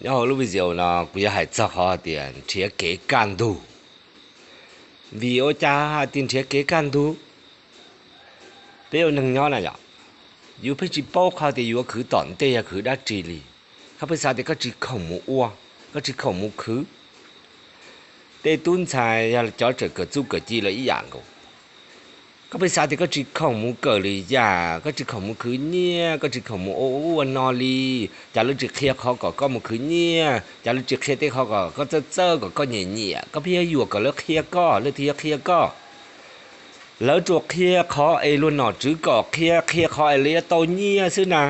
Nyob hauv lub video no kuv yuav hais txog qhov hais tias nrhiav kev kaj ntug. Vim ua cas hais tias nrhiav kev kaj ntug? Peb ua neeg nyob na yom, yus pheej tsis paub qhov tias yus yuav khwv tom ntej yog khwv dab tsi li. Koj pheej xav tias koj tsis khoom mus ua, koj tsis khoom mus khwv. Tej tub ntxhais yog cov tseem kawm txuj kawm ci los ib yam nkaus. Koj pheej xav tias koj tsis khoom mus kawm lwm yam, koj tsis khoom mus khwv nyiaj, koj tsis khoom mus ua ub ua no li. Cas lawv tsis qhia qhov kom koj mus khwv nyiaj? Cas lawv tsis qhia tej qhov kom koj txawj txawj, kom koj nyiam nyiam? Koj pheej yuav yuam kom lawv qhia koj, leej twg yuav qhia koj? Lawv tsuas qhia qhov es luag nom tswv kom qhia, qhia qhov es lawv yuav tau nyiaj xwb na.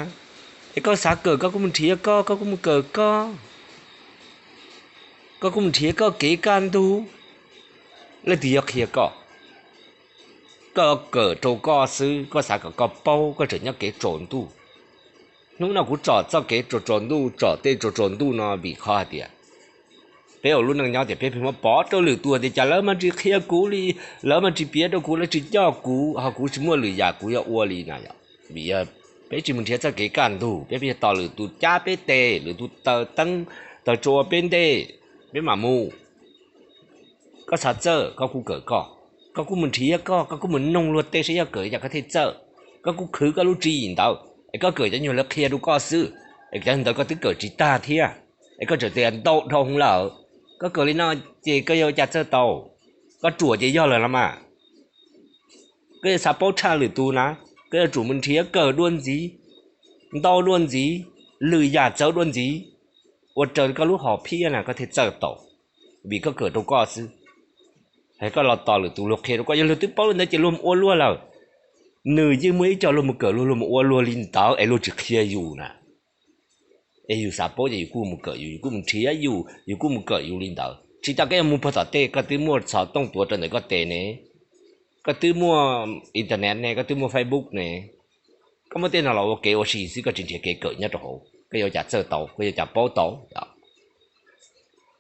Es koj xav kawm koj kuj mus nrhiav koj, koj kuj mus kawm koj, koj kuj mus nrhiav koj kev kaj ntug, leej twg yuav qhia koj? Koj kawm rau koj xwb, koj xav kom koj paub, koj tseem nyob kev tsaus ntuj. Hnub no kuv tsom txoj kev tsaus tsaus ntuj, tsom tej tsaus tsaus ntuj no vim qhov hais tias peb ua lub neej nyob tias peb pheej muab pov rau lwm tus tias cas lawv mas tsis qhia kuv li, lawv mas tsis piav rau kuv, lawv tsis coj kuv, ho kuv tsis muaj lwm yam kuv yuav ua li na yom. Vim yog peb tsis mus nrhiav txoj kev kaj ntug, peb pheej tos lwm tus cab peb tes, lwm tus taws teeb taws tsua peb ntej, peb mam mus. Koj xav txawj koj kuj kawm koj, koj kuj mus nrhiav koj, koj kuj mus noog luag tej saib yog kawm cas koj thiaj txawj. Koj kuj khwv koj lub tswv yim ntawd, es koj kawm cov nyuag lawv qhia rau koj xwb, es cov ntawd koj twb kawm tsis tag thiab, es koj tseem tias ntau dhau hwv lawm. Koj kawm li no ces koj yuav ua cas txawj tau? Koj ruam ces yog lawm los mas. Koj yuav xav paub tshaj lwm tus na, koj yuav tsum mus nrhiav kawm dua ntxiv, ntau dua ntxiv, lwm yam txawv dua ntxiv, ua raws koj lub hom phiaj na koj thiaj txawj tau, vim koj kawm rau koj xwb. Es koj los tos lwm tus luag qhia rau koj, yog luag twb paub li ntawd ces luag mus ua luag lawm. Nws yeej muaj ib co luag mus kawm luag, luag mus ua luag li ntawd es luag tsis qhia yus na. Es yus xav paub ces yus kuj mus kawm yus, yus kuj mus nrhiav yus, yus kuj mus kawm yus li ntawd. Tsis tas koj yuav mus puag tom tej koj twb muaj xov tooj tuav rau ntawm koj tes ne, koj twb muaj internet ne, koj twb muaj Facebook ne. Koj muab tej no los ua kev ua si xwb, koj tsis nrhiav kev kawm nyob rau hauv, koj yuav ua cas txawj tau, koj yuav ua cas paub tau?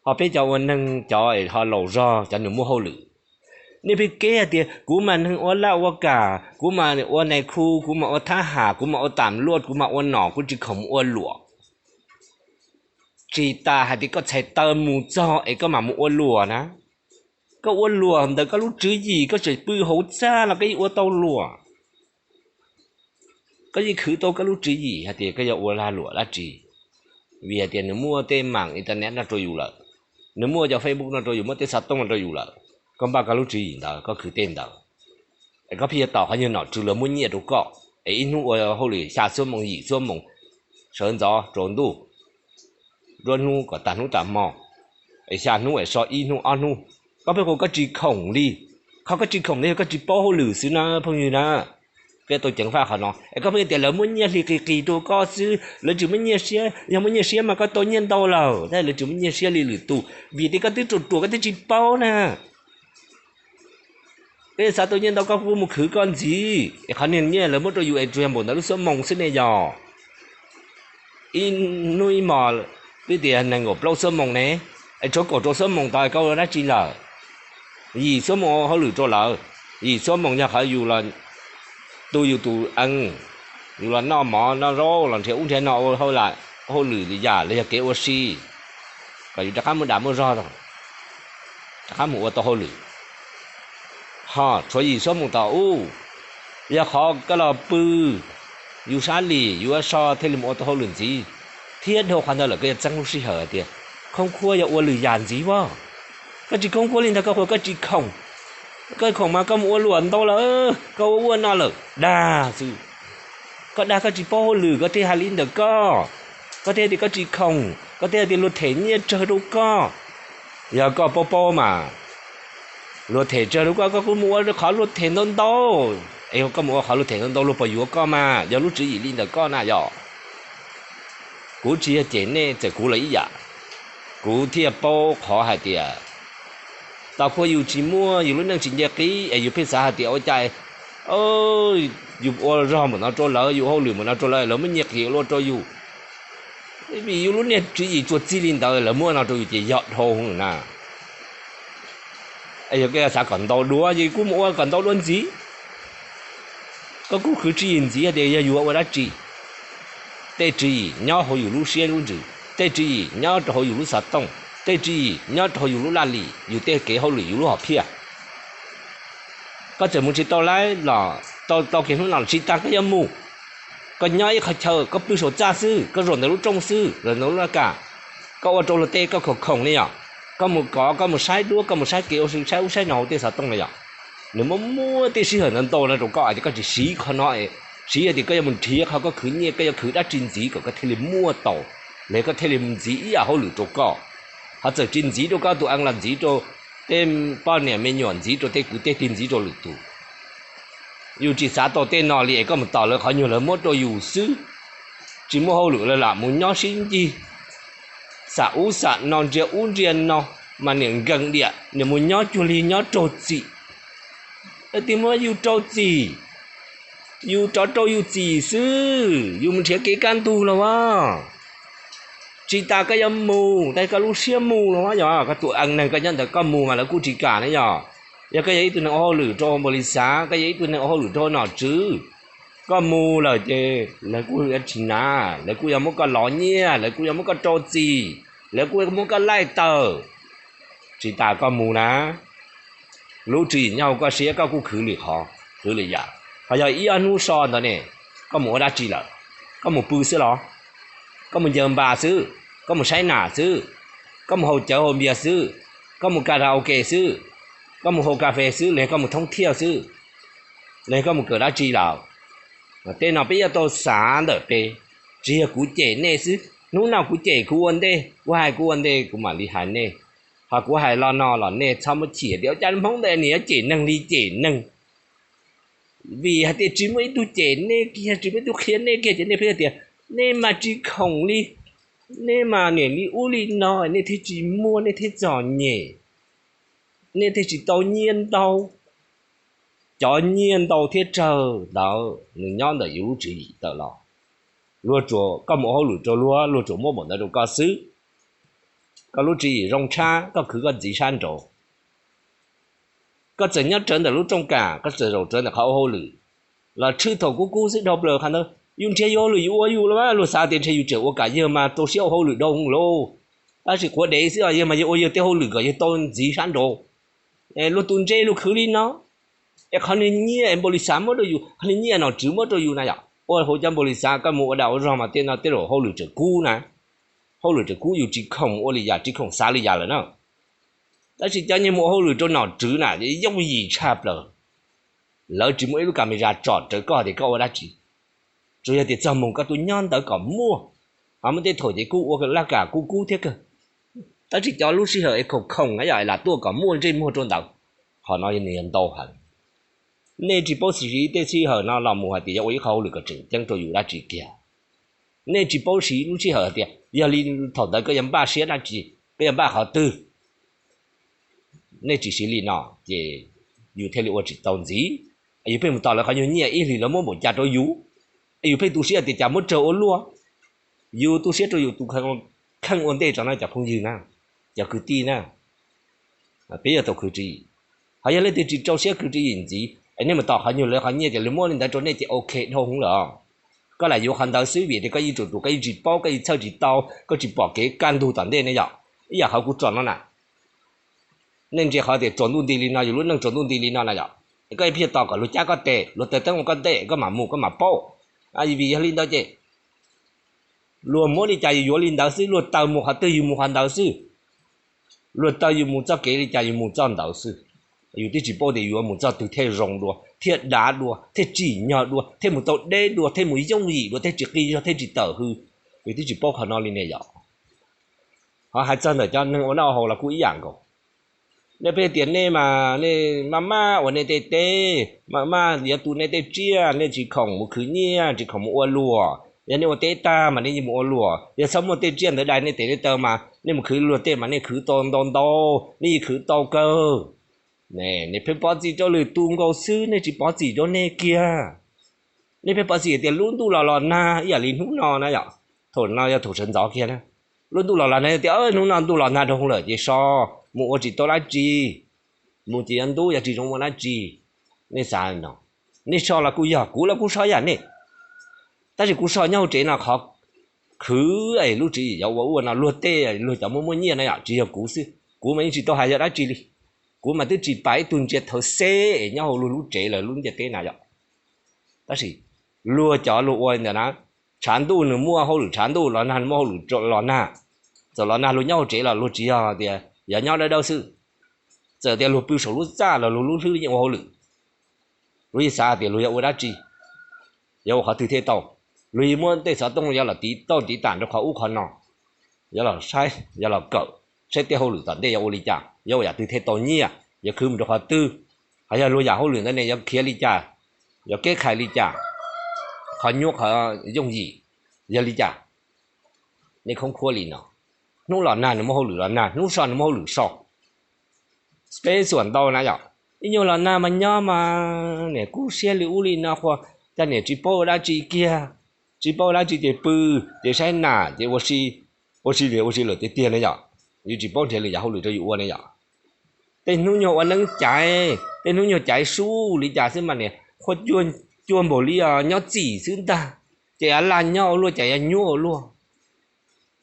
Ho peb cov ua neeg cov ho laus zog cov nws muaj hauj lwm, nej pheej keb hais tias kuv mas neeg ua laj ua kam, kuv mas ua nais khu, kuv mas ua thab ham, kuv mas ua tam luaj, kuv mas ua nom, kuv tsis khoom mus ua luam. Tsis tas hais tias koj txhais taw mus txog es koj mam mus ua luam na. Koj ua luam ntawm koj lub tswv yim, koj tseem pw hauv txaj los koj yeej ua tau luam. Koj yeej khwv tau koj lub tswv yim hais tias koj yuav ua lag luam dab tsi, vim hais tias nws muaj tej mam internet no rau yus lawm, nws muaj cov Facebook no rau yus, muaj tej xov tooj no rau yus lawm, koj npaj koj lub tswv yim ntawd koj khwv tej ntawd. Es koj pheej yuav tos qhov nyuag nom tswv luag muab nyiaj rau koj, es ib hnub ua hauj lwm xya xuab moos yim xuab moos, sawv ntxov tsaus ntuj, nruab hnub kom tag hnub tag hmo, es xya hnub es so ib hnub ob hnub. Koj pheej ua koj tsis khoom li. Qhov koj tsis khoom ntawd yog koj tsis paub hauj lwm xwb na phooj ywg na. Peb tau ceev faj qhov no es koj pheej tias lawv muab nyiaj hli qis qis rau koj xwb, lawv tsis muab nyiaj siab, yog muab nyiaj siab mas koj tau nyiaj ntau lawm, tab lawv tsis muab nyiaj siab li lwm tus vim tias koj twb ruam ruam koj twb tsis paub na. Koj xav tau nyiaj ntau koj kuj mus khwv koj ntxiv, es qhov niag nyiaj lawv muab rau yus es tsuas yog npaum ntawd lub xuab moos xwb ne yog. Ib hnub ib hmos twb tias nees nkaum plaub xuab moos ne, es tshuav kaum rau xuab moos tod koj ua dab tsi lawm? Yim xuab moos ua hauj lwm rau lawv, yim xuab moos yog qhov yus los tu yus tus ees, yus los noj mov noj zaub los nrhiav ub nrhiav no ua hauj lwm yam los yog kev ua si, kom yus rov qab muaj dag muaj zog, rov qab mus ua tau hauj lwm. Ho tshuav yim xuab moos tod ub, yog qhov koj los pw yus sab lim yus so thiaj li mus ua tau hauj lwm ntxiv, thiab dhau qhov ntawd lawm koj yuav txeeb lub sij hawm hais tias khoob khuab yuav ua lwm yam ntxiv as. Koj tsis khoob khuab li ntawd koj qhuas koj tsis khoom. Koj khoom mas koj mus ua luam ntau lawm, koj ua ua no lawm dag xwb. Koj dag koj tsis paub hauj lwm koj thiaj hais li ntawm koj. Koj thiaj tias koj tsis khoom, koj thiaj tias luag them nyiaj tsawg rau koj. Yog koj paub paub mas luag them tsawg rau koj, koj kuj mus ua qhov luag them ntau ntau. Es koj mus ua qhov luag them ntau ntau luag puas yuav koj mas, yog lub tswv yim li ntawm koj na yog. Kuv tsis yog cem nej, txawm kuv los ib yam, kuv thiaj paub qhov hais tias tau kuj yus tsis muaj, yus lub neej tsis nce qib es yus pheej xav hais tias ua cas yus ua zog npaum no rau lawv, yus hauj lwm npaum no rau lawv, lawv muab nyiaj qhia luaj rau yus. Vim yus lub niag tswv yim tsuas txij li ntawd lawv muab no rau yus ces yog dhau na. Es yog koj xav kom ntau dua ces kuj mus ua kom ntau dua ntxiv. Koj kuj khwv tswv yim ntxiv tias yog yus ua dab tsi. Tej tswv yim nyob hauv yus lub siab lub ntsws, Tej tswv yim nyob rau hauv yus lub xov tooj, tej tswv yim nyob rau hauv yus lub laj lim, yus tej kev hauj lwm, yus lub hom phiaj. Koj txawm mus tsis tau laib los tau, tau kiag hnub no los tsis tas koj yuav mus. Koj nyob ib qhov chaw, koj pw saum txaj xwb, koj zaum ntawm lub rooj xwb, zaum ntawm lub laj kam, koj ua rau luag tej koj khoom khoom ne yom. Koj mus kov, koj mus saib duab, koj mus saib kev ua si, saib ub saib no hauv tej xov tooj na yom. Nws muaj muaj tej sij hawm ntau ntau no rau koj, ces koj tsis siv qhov no, siv tias koj yuav mus nrhiav qhov koj khwv nyiaj, koj yuav khwv dab tsi ntxiv kom koj thiaj li muaj tau, los koj thiaj li ntxiv ib yam hauj lwm rau koj. Ho txawm tsis ntxiv rau koj tus eev los ntxiv rau tej poj niam me nyuam, ntxiv rau tej kwv tej tij, ntxiv rau lwm tus. Yus tsis xav tau tej no li es koj mus tos lawv qhov nyuag lawv muab rau yus xwb. Tsis muaj hauj lwm lawm lam mus nyob sib ncig, xam ub xam no, ntsia ub ntsia no, mas niam nkees diam, niam mus nyob cuag li nyob raug txim. Leej twg muab yus rau txim? Yus rov rau yus txim xwb, yus mus nrhiav kev kaj ntug los as. Tsis tas koj yuav mus, tas koj lub siab mus los as, yog koj tus eev neeg koj nyob ntawd koj mus mas lawv kuj tsis kam ne yom. Yog koj yog ib tug neeg ua hauj lwm rau npaus lis xav, koj yog ib tug neeg ua hauj lwm rau nom tswv, koj mus lawm ces lawv kuj yuav tsis na, lawv kuj yuav muab koj lov nyiaj, lawv kuj yuav muab koj rau txim, lawv kuj yuav muab koj laij tawm. Tsis tas koj mus na, lub tswv yim nyob hauv koj siab koj kuj khwv lwm qhov, khwv lwm yam. Ho yog ib ob hnub so ntawd ne, koj mus ua dab tsi lawm? Koj mus pw xwb los? Koj mus ncaws npas xwb, koj mus saib nam xwb, koj mus haus cawv haus npias xwb, koj mus karaoke xwb, koj mus haus kas fes xwb, los yog koj mus thoob thiaj xwb, los yog koj mus kawm dab tsi lawm? Tej no peb yuav tau xav ntawm peb, tsis yog kuv cem nej xwb. Hnub no kuv cem kuv ua ntej, kuv hais kuv ua ntej kuv mam li hais nej. Ho kuv hais los no los nej txhob muab chim tias ua cas Hmoob ntawd nws yuav cem neeg li cem neeg. Vim hais tias tsis muaj ib tug cem nej kiag, tsis muaj ib tug qhia nej kiag ces nej pheej tias nej mas tsis khoom li, nej mas niam li ub li no, nej thiaj tsis muaj, nej thiaj txom nyem, nej thiaj tsis tau nyiaj ntau. Cov nyiaj ntau thiab tsawg ntawd nws nyob ntawm yus lub tswv yim tawm los. Luag tsuas, koj mus ua hauj lwm rau luag, luag tsuas muab npaum ntawd rau koj xwb. Koj lub tswv yim zoo tshaj, koj khwv koj ntxiv sab nraud. Koj txawm nyob rawv ntawm lub rooj kam, koj txawm zaum rawv ntawm qhov ua hauj lwm, los tshwj thaum kub kub xwb dhau plaws qhov ntawd. Yus nrhiav yus hauj lwm yus ua yus los mas luag xav tias ntshe yus tseem ua kam yawg mas rau siab ua hauj lwm dhau lauj. Tab sis quav dev xwb os, yawg mas yawg ua yawg tej hauj lwm kom yawg tau ntxiv sab nraud. Luag tus ntse luag khwv li no, es qhov niag nyiaj es npaus lis xav muab rau yus, qhov niag nyiaj nom tswv muab rau yus na yom. Ua hauv cov npaus lis xav koj mus ua dag ua zog mas tej no tej zaum hauj lwm tseem kub na. Hauj lwm tseem kub, yus tsis khoom ua li yam, tsis khoom xav li yam lawm na. Tab sis cov niag mus ua hauj lwm rau nom tswv na yooj yim tshaj plaws. Lawv tsis muaj ib lub camera tsom rawv koj tias koj ua dab tsi, tsuas yog tias txog moos koj tuaj nyob ntawd kom muaj. Ho muaj tej thaum ces kuj ua laj kam kub kub thiab kawg, tab sis cov lub sij hawm es khoom khoom na yom, lam tuaj kom muaj ntsej muag rau ntawd. Qhov no nws yog ntau heev. Nej tsis paub siv tej sij hawm no los mus hais tias yuav ua ib qho hauj lwm kom tseem ceeb rau yus dab tsi kiag. Nej tsis paub siv lub sij hawm hais tias yog li thaum ntawd koj yuav npaj siab dab tsi, koj yuav npaj qhov twg. Nej tsis siv li no ces yus thiaj li ua tsis tau ntxiv. Yus pheej mus tos lawv qhov nyuag nyiaj ib hlis lawv muab npaum cas rau yus, yus pheej tu siab tias cas muab raug ua luaj. Yus tu siab rau yus tus kheej ua ntej tso na cov phooj ywg na, cov kwv tij na. Peb yuav tau khwv tswv yim. Ho yog leej twg tsis rau siab khwv tswv yim ntxiv es nej mus tos qhov nyuag lawv qhov nyiaj ces lawv muab li ntawd rau nej ces ok dhau hwv lawm. Koj lam yuav qhov ntawd xwb vim tias koj yeej tsuas tus, koj yeej tsis paub, koj yeej txhawj tsis tau, koj tsis pom kev kaj ntug tom ntej ne yom. Ib yam qhov kuv tso no na, nej ntsia qhov tias tsaus ntuj nti li no, yus lub neej tsaus ntuj nti li no na yom, es koj pheej tos kom luag cab koj tes, luag taw teeb ua koj ntej koj mam mus koj mam paub. Vim yog li ntawd ces luag muab li cas yus yuav li ntawd xwb, luag taw mus qhov twg yus mus qhov ntawd xwb. Luag taw yus mus txoj kev li cas yus mus txoj ntawd xwb. Yus twb tsis paub tias yuav mus txoj twg thiaj zoo dua, thiaj dav dua, thiaj tsim nyog dua, thiaj mus tau deb dua, thiaj mus yooj yim dua, thiaj tsis qi zog, thiaj tsis tawm hws. Yus twb tsis paub qhov no li ne yom. Ho hais txog ntawm cov neeg ua noj ua haus los kuj ib yam nkaus. Nej pheej tias nej mas nej maj maj ua nej tej teb, maj maj yuav tu nej tej tsiaj, nej tsis khoom mus khwv nyiaj, tsis khoom mus ua luam. Yog nej ua teb tag mas nej yeej mus ua luam, yog txhob muaj tej tsiaj ntawd dai nej tes nej taw mas nej mus khwv luag tej mas nej khwv tau ntau ntau, nej yeej khwv tau kawg. Nej pheej pov txim rau lwm tus nkaus xwb, nej tsis pov txim rau nej kiag. Nej pheej pov txim tias lub ntuj los los nag ib yam li hnub no na yom, thaum no yog thaum sawv ntxov kiag na. Lub ntuj los los nag tias hnub no ntuj los nag dhau lawm ces so, mus ua tsis tau dab tsi, mus ces yuav ntub yuav tsis zoo ua dab tsi. Nej xav no, nej so los kuj yog, kuv los kuj so yam nej, tab sis kuv so nyob hauv tsev no qhov khwv es lub tswv yim yuav ua ua no luag tej, luag cov muaj muaj nyiaj na yom, tsis yog kuv xwb, kuv mas yeej tsis tau hais yog dab tsi li. Kuv mas twb tsis pais ib tug ntsia thawv xeb es nyob hauv luag lub tsev lawm lub ntiaj teb na yom. Tab sis luag cov luag ua li ntawd na, tshav ntuj nws muaj hauj lwm tshav ntuj, los nag nws muaj hauj lwm los nag. Txawm los nag luag nyob hauv tsev los luag tsis yog tias yog nyob dawb dawb xwb. Txawm tias luag pw saum lub txaj los luag lub hlwb yeej ua hauj lwm. Luag yeej xav tias luag yuav ua dab tsi, yuav ua qhov twg thiaj tau. Luag yeej muab tej xov tooj yuav los tiv tauj tiv tam rau qhov ub qhov no, yuav los saib yuav los kawm saib tej hauj lwm tom ntej yuav ua li cas, yuav ua yam twg thiaj tau nyiaj, yuav khwv mus rau qhov twg, hos yog luag yam hauj lwm ntawd ne yuav khiav li cas, yuav keb qhais li cas, qhov nyuaj qhov yooj yim yog li cas. Nej khoob khuab li no, hnub los nag nws muaj hauj lwm los nag, hnub so nws muaj hauj lwm so. Peb xuam ntau na yom, ib nyuag los nag mas nyob mas niam kub siab li ub li no, qhuas cas niam tsis paub ua dab tsi kiag, tsis paub ua dab tsi ces pw, ces saib nam ces ua si, ua si li ua si lawm tiag tiag ne yom. Yus tsis paub nrhiav lwm yam hauj lwm rau yus ua ne yom. Tej hnub nyuag ua neeb caiv, tej hnub nyuag caiv sub li cas xwb mas niam qhuas cuag npaum li nyob txim xwb ntag, ces av laj nyob ua luaj, cas yuav nyuaj ua luaj.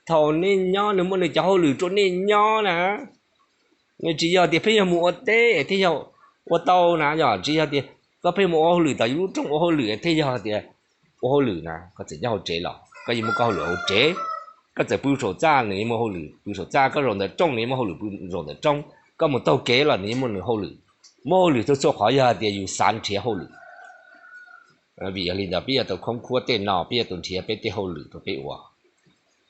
Thaum nej nyob nws muaj nws cov hauj lwm rau nej nyob na, nws tsis yog tias pheej yog mus ua teb thiaj yog ua tau na yom, tsis yog tias koj pheej mus ua hauj lwm tom yus lub rooj ua hauj lwm thiaj yog tias ua hauj lwm na. Koj txawm nyob hauv tsev los koj yeej muaj koj hauj lwm hauv tsev, koj txawm pw saum txaj nws yeej muaj hauj lwm pw saum txaj, koj zaum ntawm rooj nws yeej muaj hauj lwm pw zaum ntawm rooj, koj mus taug kev los nws yeej muaj nws hauj lwm. Muaj hauj lwm txhua txhua qhov yog hais tias yus xav nrhiav hauj lwm. Vim yog li ntawd peb yuav tau khoob khuab tej no, peb yuav tau nrhiav peb tej hauj lwm rau peb ua.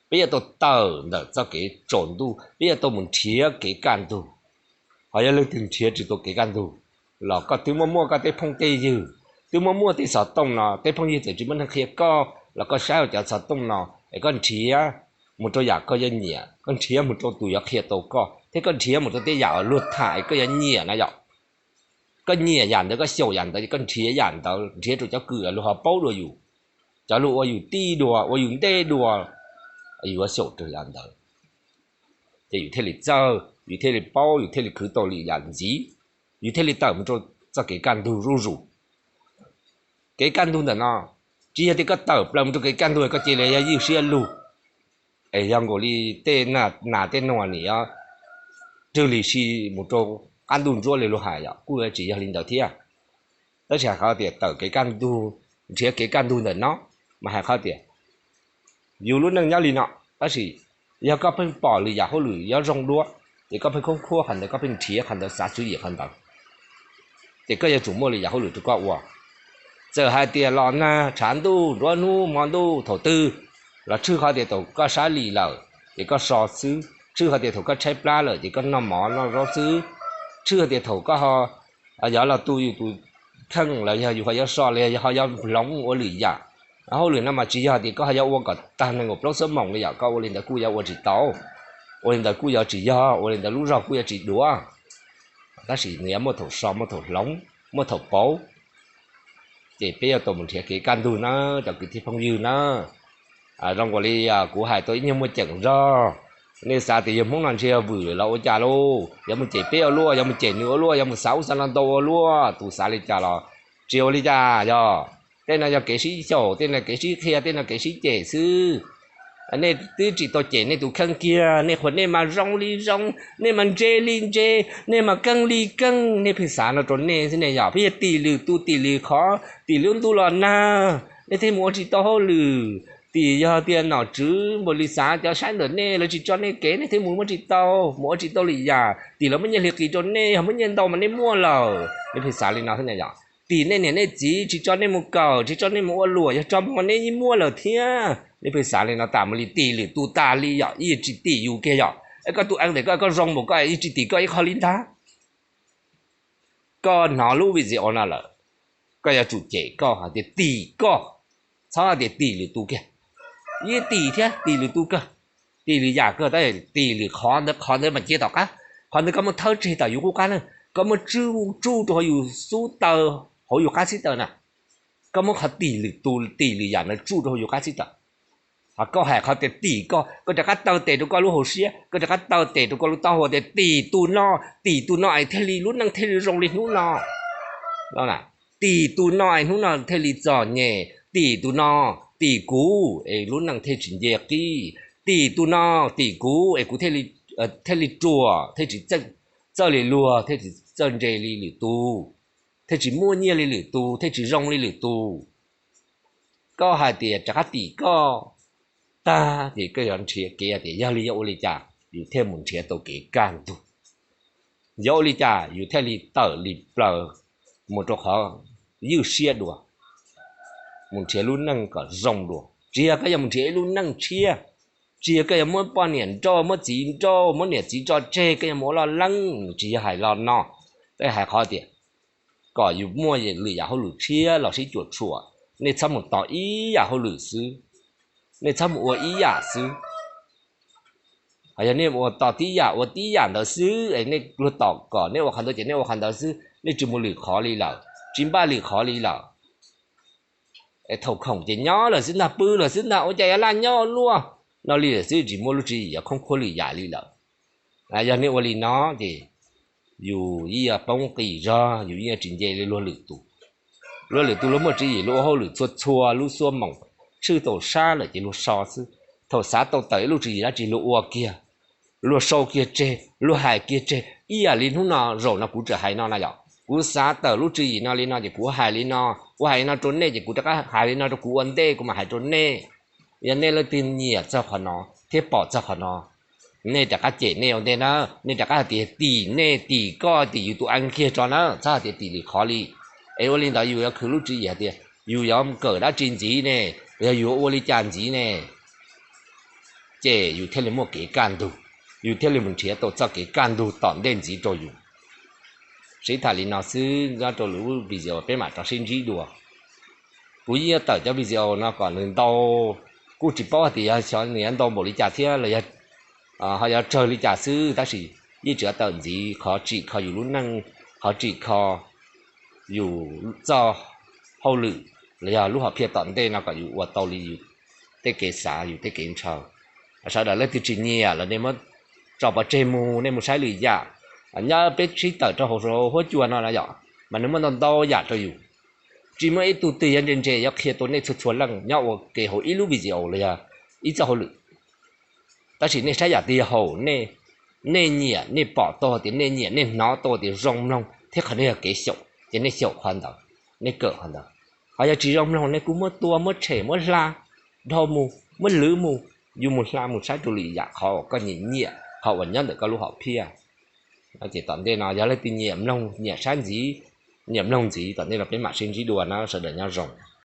Peb yuav tau tawm ntawm txoj kev tsaus ntuj, peb yuav tau mus nrhiav kev kaj ntug. Hos yog leej twg nrhiav tsis tau kev kaj ntug los koj twb muaj muaj koj tej phooj tej ywg, twb muaj muaj tej xov tooj no, tej phooj ywg txawm tsis muaj neeg qhia koj los koj saib hauv cov xov tooj no es koj nrhiav mus rau yam koj yuav nyiam, koj nrhiav mus rau tus yuav qhia tau koj, thiab koj nrhiav mus rau tej yam uas luag tham es koj yuav nyiam na yom. Koj nyiam yam ntawd, koj xyaum yam ntawd, koj nrhiav yam ntawd, nrhiav rau cov kws luag ho paub dua yus, cov luag ua yus tij dua, ua yus ntej dua, yus yuav xyaum rau yam ntawd, ces yus thiaj li txawj, yus thiaj li paub, yus thiaj li khwv tau lwm yam ntxiv, yus thiaj li tawm mus rau txoj kev kaj ntug zuj zus. Kev kaj ntug ntawm no tsis yog tias koj tawm plaws mus rau kev kaj ntug koj cia li yog ywj siab lug, es yog nkaus li tej nas tej nuas nim yuav rwg lis si mus rau qab ntuj ntsuab li luag hais yom, kuj yuav tsis yog li ntawd thiab. Tab sis hais qhov tias tawm kev kaj ntug, nrhiav kev kaj ntug ntawm no, mas hais qhov tias yus lub neej nyob li no, tab sis yog koj pheej pom lwm yam hauj lwm yuav zoo dua, ces koj pheej khoob khuab qhov ntawd, koj pheej nrhiav qhov ntawd, xav tswv yim qhov ntawd, ces koj yuav tsum muaj lwm yam hauj lwm rau koj ua. Txawm hais tias los nag tshav ntuj nruab hnub hmo ntuj thaum twg los tshwj qhov tias thaum koj sab lis lawm ces koj so xwb, tshwj qhov tias thaum koj tshaib plab lawm ces koj noj mov noj zaub xwb, tshwj qhov tias thaum koj ho yuav los tu yus tus kheej los yog yus ho yuav so los yog ho yuav hloov ua lwm yam. Hauj lwm no mas tsis yog tias koj ho yuav ua kom tag nees nkaum plaub xuab moos li yom, koj ua li ntawd kuj yuav ua tsis tau, ua li ntawd kuj yuav tsis yog, ua li ntawd lub zog kuj yuav tsis duav. Tab sis nws yuav muaj thaum so muaj thaum hloov, muaj thaum pauv. Ces peb yuav tau mus nrhiav kev kaj ntug na, cov kwv tij phooj ywg na. Zoo nkaus li kuv hais tau ib nyuag muaj ceem zog, nej xav tias yawg Hmoob no ntshe yog vwm los ua cas lauj, yuav mus cem peb ua luaj, yuav mus cem nws ua luaj, yuav mus xav ub xav no ntau ua luaj, tus xav li cas los tsis ua li cas yog. Tej no yog kev sib xyaum, tej no kev sib qhia, tej no kev sib cem xwb. Nej twb tsis tau cem nej tus kheej kiag, nej qhuas nej mas zoo li zoo, nej mas ntse li ntse, nej mas keej li keej, nej pheej xav no rau nej xwb ne yom. Pheej yog tim lwm tus tim lwm qhov, tim lub ntuj los nag, nej thiaj mus ua tsis tau hauj lwm. Tim yog tias nom tswv npaum li xav cov saib ntawm nej, lawv tsis tso nej kev, nej thiaj mus muaj tsis tau, mus ua tsis tau lwm yam. Tim lawv muab nyiaj hli qis rau nej, yog muab nyiaj ntau mas nej muaj lawm, nej pheej xav li no xwb ne yom. Tim nej niam nej txiv tsis tso nej mus kawm, tsis tso nej mus ua luam, yog tso mus nej yeej muaj lawm thiab. Nej pheej xav li no tas mus li, tim lwm tus tas li yom, yeej tsis tim yus kiag yom. Es koj tus eev ntawm koj, koj zoo npaum koj yeej tsis tim koj ib qho li ntag. Koj hnov lub video no lawm, koj yuav tsum cem koj hais tias tim koj, txhob hais tias tim lwm tus kiag. Yeej tim thiab, tim lwm tus kawg, tim lwm yam kawg, tab sis tim lwm qhov ntawd, qhov ntawd mas cia tom qab, qhov ntawd koj muab thawb tseg tom yus qub qab na, koj muab tsuj rau hauv yus xub taw, hauv yus qab xib taw na. Koj muab qhov tim lwm tus, tim lwm yam ntawd tsuj rau hauv yus qab xib taw. Ho koj hais qhov tias tim koj, koj rov qab taw tes rau koj lub hauv siab, koj rov qab taw tes rau koj lub taub hau tias tim tus no, tim tus no es thiaj li lub neej thiaj li zoo li hnub no. Tim tus no es hnub no thiaj li txom nyem, tim tus no, tim kuv es lub neej thiaj tsis nce qib, tim tus no, tim kuv es kuv thiaj li ruam, thiaj tsis txawj li luag, thiaj tsis txawj ntse li lwm tus, thiaj tsis muaj nyiaj li lwm tus, thiaj tsis zoo li lwm tus. Koj hais tias rov qab tim koj tag ces koj yuav nrhiav kev tias yog li yuav ua li cas yus thiaj mus nrhiav tau kev kaj ntug, yuav ua li cas yus thiaj li tawm li plaws mus rau qhov ywj siab dua, mus nrhiav lub neej kom zoo dua. Tsis yog koj yuav mus nrhiav ib lub neej tshiab, tsis yog koj yuav muab poj niam nrauj, muab txiv nrauj, muab niam txiv tso tseg, koj yuav mus ua loj leeb, tsis yog hais lo no. Tej hais qhov tias kom yus muaj lwm yam hauj lwm tshiab los sib cuam tshuam, nej txhob mus tos ib yam hauj lwm xwb, nej txhob mus ua ib yam xwb. Hos yog nej ua tos tib yam, ua tib yam ntawd xwb es nej luag tom kom nej ua qhov ntawd ces nej ua qhov ntawd xwb, nej tsis mus lwm qhov li lawm, tsis npaj lwm qhov li lawm. Es thaum khoom ces nyob lawm xwb ntag, pw lawm xwb ntag, ua cas yuav laj nyob luaj no li lawm xwb, tsis muaj lub tswv yim yuav khoob khuab lwm yam li lawm. Yog nej ua li no ces yus yeej yuav poob qis zog, yus yeej yuav tsis nce li luag lwm tus. Luag lwm tus luag muaj tswv yim, luag ua hauj lwm txhua txhua lub xuab moos, tshwj tau sab lawm ces luag so xwb. Thaum xav tau tawm ib lub tswv yim dab tsi luag ua kiag, luag sau kiag tseg, luag hais kiag tseg. Ib yam li hnub no zaum no kuv tseem hais no na yom, kuv xav tawm lub tswv yim no li no ces kuv hais li no, kuv hais li no rau nej ces kuv rov qab hais li no rau kuv ua ntej, kuv mam hais rau nej. Yog nej leej twg nyiam txog qhov no thiab pom txog qhov no, nej rov qab cem nej ua ntej na, nej rov qab hais tias tim nej, tim koj, tim yus tus a kiag tso na, txhob hais tias tim lwm qhov li. Es ua li ntawd yus yuav khwv lub tswv yim hais tias yus yuav kawm dab tsi ntxiv ne, yog yus ua li cas ntxiv ne, ces yus thiaj li muaj kev kaj ntug, yus thiaj li mus nrhiav tau txoj kev kaj ntug tom ntej ntxiv rau yus. Sib tham li no xwb, nyob rau lwm video peb mam rov sib ntsib dua. Kuv yeej yuav tawm cov video no kom nws ntau, kuj tsis paub hais tias yog xyov nws yuav ntau npaum li cas thiab los yog ho yuav tsawg li cas xwb, tab sis yeej tseem yuav tawm ntxiv qhov tsim kho yus lub neej, qhov tsim kho yus txoj hauj lwm los yog lub hom phiaj tom ntej no kom yus ua tau li yus tej kev xav, yus tej kev ntshaw. Sawv daws leej twg tsis nyiam los nej muab tso pov tseg mus, nej mus saib lwm yam. Nyob peb sib tawm rau hauv huab cua no na yom, mas nws muaj ntau ntau yam rau yus. Tsis muaj ib tug twg yuav ntse ntse yuav qhia tau nej txhua txhua leej nyob ua ke hauv ib lub video los yog ib txoj hauj lwm. Tab sis nej saib yam twg yog haum nej, nej nyiam, nej pom tau tias nej nyiam, nej hnov tau tias zoo mloog thiab qhov nej yog kev xyaum ces nej xyaum qhov ntawd, nej kawm qhov ntawd. Ho yog tsis zoo mloog nej kuj muab tua, muab tshem, muab hla dhau mus, muab lwv mus, yus mus hla mus saib rau lwm yam qhov uas koj nyiam nyiam, qhov uas nyob ntawm koj lub hom phiaj. Ces tom ntej no yog leej twg nyiam mloog, nyiam saib ntxiv, nyiam mloog ntxiv, tom ntej no peb mam sib ntsib dua na, sawv daws nyob zoo.